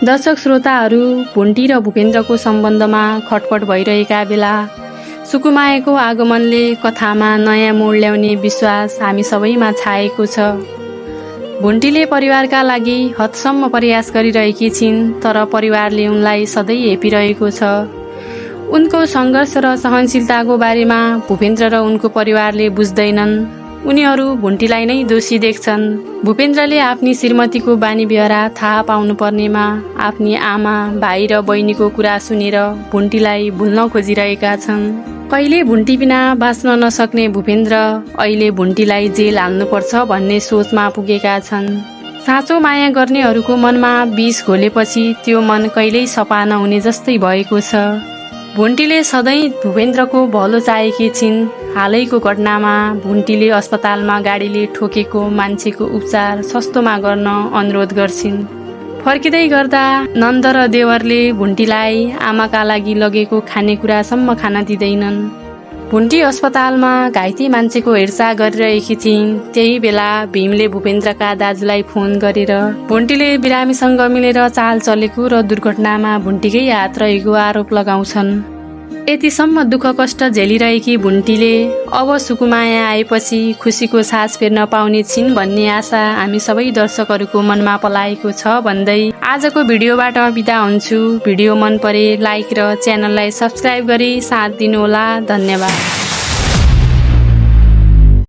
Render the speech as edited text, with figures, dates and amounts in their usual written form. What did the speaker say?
दर्शक श्रोताहरू, भुन्टी र भूपेन्द्रको सम्बन्धमा खटपट भइरहेका बेला सुकुमायाको आगमनले कथामा नयाँ मोड ल्याउने विश्वास हामी सबैमा छाएको छ। भुन्टीले परिवारका लागि हदसम्म प्रयास गरिरहेकी छिन्, तर परिवारले उनलाई सधैँ हेपिरहेको छ। उनको सङ्घर्ष र सहनशीलताको बारेमा भूपेन्द्र र उनको परिवारले बुझ्दैनन्। उनीहरू भुन्टीलाई नै दोषी देख्छन्। भूपेन्द्रले आफ्नी श्रीमतीको बानी बेहोरा थाहा पाउनुपर्नेमा आफ्नी आमा, भाइ र बहिनीको कुरा सुनेर भुन्टीलाई भुल्न खोजिरहेका छन्। कहिले भुन्टी बिना बाँच्न नसक्ने भूपेन्द्र अहिले भुन्टीलाई जेल हाल्नुपर्छ भन्ने सोचमा पुगेका छन्। साँचो माया गर्नेहरूको मनमा विष घोलेपछि त्यो मन कहिल्यै सफा नहुने जस्तै भएको छ। भुन्टीले सधैँ भूपेन्द्रको भलो चाहेकी छिन्। हालैको घटनामा भुन्टीले अस्पतालमा गाडीले ठोकेको मान्छेको उपचार सस्तोमा गर्न अनुरोध गर्छिन्। फर्किँदै गर्दा नन्द र देवरले भुन्टीलाई आमाका लागि लगेको खानेकुरासम्म खान दिँदैनन्। भुन्टी अस्पतालमा घाइते मान्छेको हेरचाह गरिरहेकी थिइन्। त्यही बेला भीमले भूपेन्द्रका दाजुलाई फोन गरेर भुन्टीले बिरामीसँग मिलेर चाल चलेको र दुर्घटनामा भुन्टीकै हात रहेको आरोप लगाउँछन्। यतिसम्म दुःख कष्ट झेलिरहेकी भुन्टीले अब सुकुमाया आएपछि खुसीको सास फेर्न पाउने छिन् भन्ने आशा हामी सबै दर्शकहरूको मनमा पलाएको छ भन्दै आजको भिडियोबाट बिदा हुन्छु। भिडियो मन परे लाइक र च्यानललाई सब्स्क्राइब गरी साथ दिनुहोला। धन्यवाद।